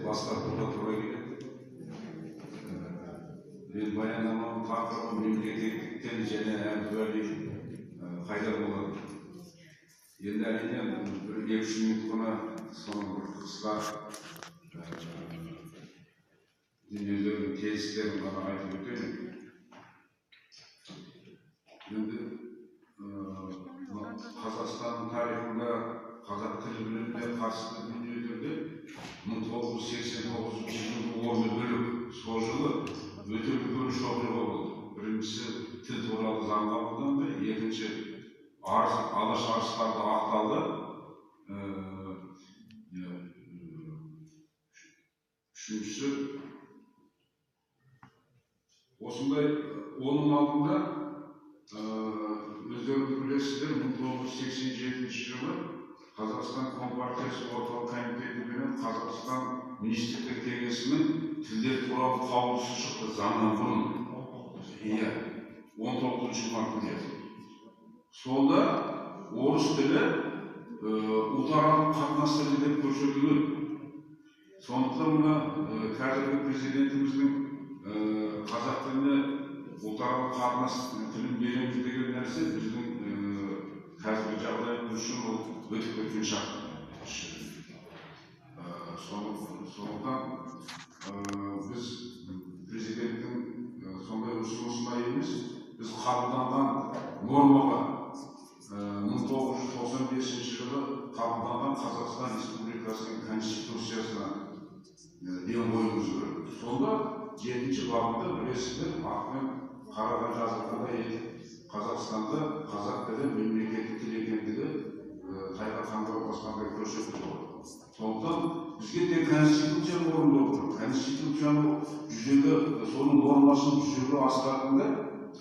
бас тартуға тура келеді. Мен баяндаманың тақырыбы мемлекеттік тіл және Әбдуәли Қайдар болады. Енді әрине бір екі-үш минут қана соның бір қысқа дүниелерін, тезистерін ғана айтып өтейін. Енді Қазақстанның тарихында қазақ тілі біліміне қатысты дүниелерде 1989 жылдың орны бөлек. Сол жылы өте үлкен үш оқиға болды. Біріншісі тіл туралы заң қабылданды, екінші Алаш арыстарды ақталды, үшіншісі осындай. Оның алдында өздеріңіз білесіздер, 1987 жылы Қазақстан Компартиясы Орталық Комитеті менен Қазақстан Министрлер Кеңесінің тілдер туралы қаулысы шықты заңнан бұрын. Иә, 19 мартында. Сонда орыс тілі ұлтаралық қатынас тілі деп көрсетілген. Сондықтан мына қазіргі президентіміздің қазақ тіліне ұлтаралық қатынас тілін береміз деген нәрсе біздің қазіргі жағдайымыз үшін ол өтіп кеткен шақ. Сондықтан біз президенттің сондай ұсынысына емес, біз қабылданған нормаға 1995 жылы қабылданған Қазақстан Республикасының Конституциясына ден қоюымыз керек. Сонда 7 бабында білесіздер, ақпен қараға жазылғандай етіп Қазақстанда қазақ тілі мемлекеттік тіл екендігі тайға таңдау басқандай көрсетіліп отыр. Сондықтан бізге тек Конституцияны орындау керек. Конституцияны жүзеге, соның нормасын жүзеге асыратындай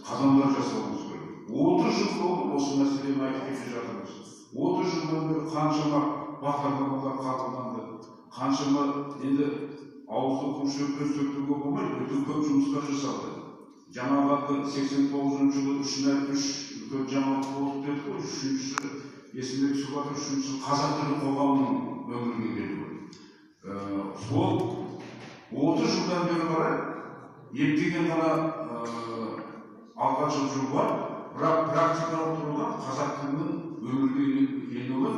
қадамдар жасауымыз керек. 30 жыл болды осы мәселені айтып келе жатырмыз. 30 жылдан бері қаншама бағдарламалар қабылданды, қаншама енді ауызды құм шөппен сүртуге болмайды, өте көп жұмыстар жасалды. Жаңағы 89 жылы үш үлкен жаңалық болды дедік қой, үшіншісі есіме түсіп жатыр, үшіншісі қазақ тілі қоғамының өмірге келуі. Сол 30 жылдан бері қарай ептеген ғана алға жылжу бар, бірақ практикалық тұрғыдан қазақ тілінің өмірге енуі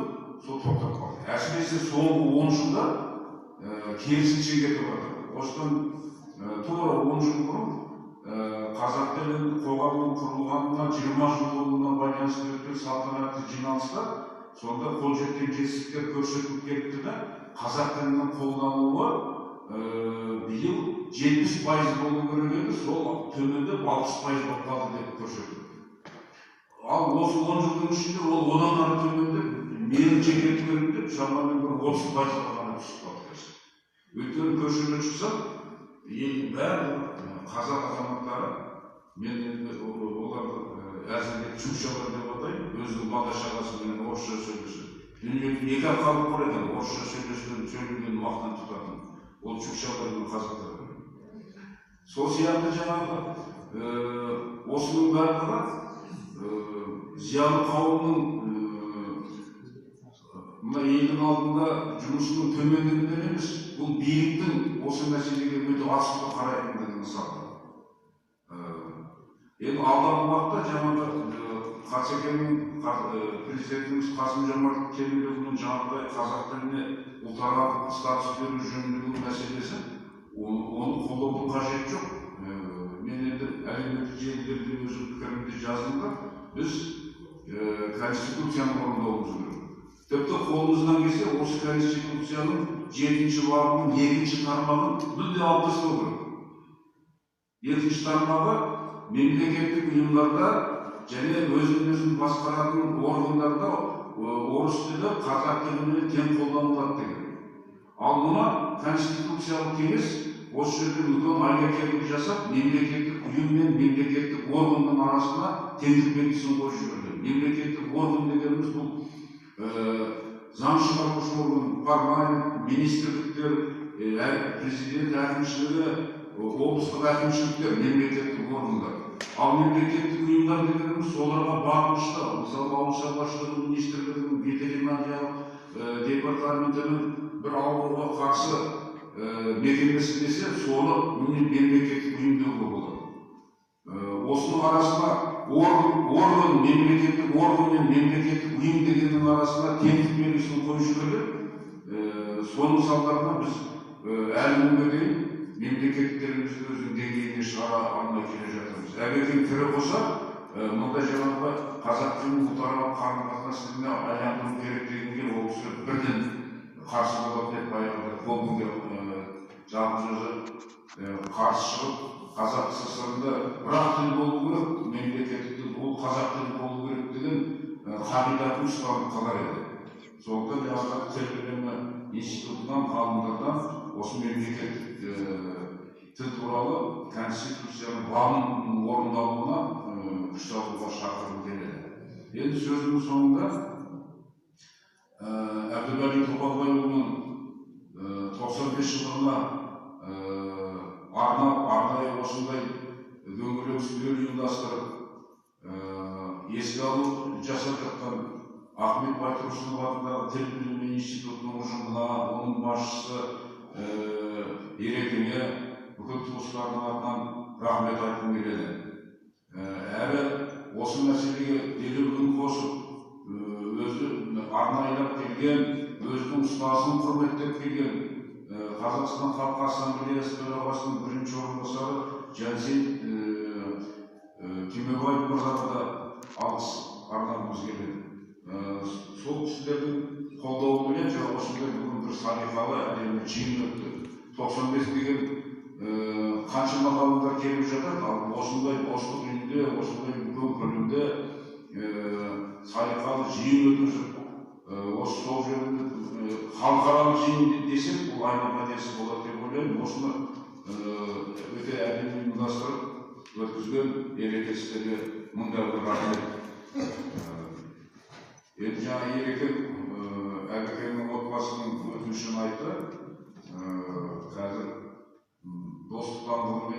сол тоқтап қалды. Әсіресе соңғы 10 жылда керісінше кетіп жатыр. Осыдан тура 10 жыл бұрын қазақ тілінің қоғамының құрылғанына 20 жыл толуына байланысты өткен салтанатты жиналыста сонда қол жеткен жетістіктер көрсетіліп кетті да, қазақ тілінің қолданылуы биыл 70% болу керек еді, сол төмендеп 60% болып қалды деп көрсетілді. Ал осы 10 жылдың ішінде ол одан ары төмендеп, мейлінше кету керек деп шамамен бір 30%-ға ғана түсіп қалды қазір. Өйткені көшеге шықсам, елдің барлығы қазақ азаматтары, мен енді оларды әзілдеп чукчалар деп атаймын, өзінің бала шағасыменен орысша сөйлеседі. Дүниеде екі ақ халық бар екен, орысша сөйлегенін мақтан тұтатын. Ол чукчалар мен қазақтар. Сол сияқты жаңағы осының барлығы зиялы қауымның мына елдің алдында жұмысының төмендігінен емес, бұл биліктің осы мәселеге өте асықты қарайтындығының нысаны. Енді алдағы уақытта жаңағы Қасекеңнің президентіміз Қасым-Жомарт Кемелұлының жаңағыдай қазақ тіліне ұлтаралық статус беру жөніндегі мәселесі, оны қолдаудың қажеті жоқ. Мен енді әлеуметтік желілерде өзім пікірімді жаздым да, біз Конституцияны орындауымыз керек. Тіпті қолымыздан келсе осы Конституцияның 7 бабының 2 тармағын мүлде алып тастау керек. 2 тармағы мемлекеттік ұйымдарда және өзін өзін басқаратын органдарда орыс тілі қазақ тілімен тең қолданылады деген. Ал мұны Конституциялық кеңес осы жерде үлкен айлакерлік жасап, мемлекеттік ұйым мен мемлекеттік органның арасына теңдік белгісін қойып жіберді. Мемлекеттік орган дегеніміз бұл заң шығарушы орган, парламент, министрліктер, президент әкімшілігі, облыстық әкімшіліктер, мемлекеттік органдар. Ал мемлекеттік ұйымдар дегеніміз соларға бағынышты, мысалы ауыл шаруашылығы министрлігінің, ветеринариялық департаментінің бір ауруға қарсы мекемесі десе, соны мемлекеттік ұйым деуге болады. Осының арасында орган, мемлекеттік орган мен мемлекеттік ұйым дегеннің арасында теңдік белгісін қойып жіберді. Соның салдарынан біз әлі күнге дейін мемлекеттік тілімізді өзінің деңгейіне шығара алмай келе жатырмыз. Әбекең тірі болса, мұндай жаңағы қазақ тілін ұлтаралық қарым-қатынас тіліне айландыру керек дегенге ол кісі бірден қарсы болатын еді. Баяғыда Колбинге жалғыз өзі қарсы шығып, қазақ СССР-ында бір-ақ тіл болу керек, мемлекеттік тіл ол қазақ тілі болу керек деген қағидатын ұстанып қалар еді. Сондықтан жаңағы тіл білімі институтынан, ғалымдардан осы мемлекеттік тіл туралы конституцияның бабының орындалуына күш салуға шақырғым келеді. Енді сөзімнің соңында Әбдуғали Тоғалбайұлының 95 жылдығына арнап арнайы осындай дөңгелек үстел ұйымдастырып, еске алу жасап жатқан Ахмет Байтұрсынов атындағы тіл білімі институтының ұжымына, оның басшысы Ерекеңе, бүкіл туыстарының атынан рахмет айтқым келеді. Әрі осы мәселеге дереу үн қосып, өзі арнайылап келген, өзінің ұстазын құрметтеп келген Қазақстан Халқы Ассамблеясы төрағасының бірінші орынбасары Жансейіт Түймебаев мырзаға да алғыс арнағымыз келеді. Сол кісілердің қолдауыменен жаңа осындай бүгін бір салиқалы әдемі жиын өтті. 95 деген қаншама ғалымдар келіп жатады, ал осындай достық үйінде, осындай үлкен көлемде салиқалы жиын өткізіп, осы сол жөнінде халықаралық жиын десек, бұл айна қатесі болады деп ойлаймын. Осыны өте әдемі ұйымдастырып өткізген Ереке сіздерге мың да бір рахмет. Енді жаңа Ереке Әбекеңнің отбасының өтінішін айтты. Қазір достық даңғылымен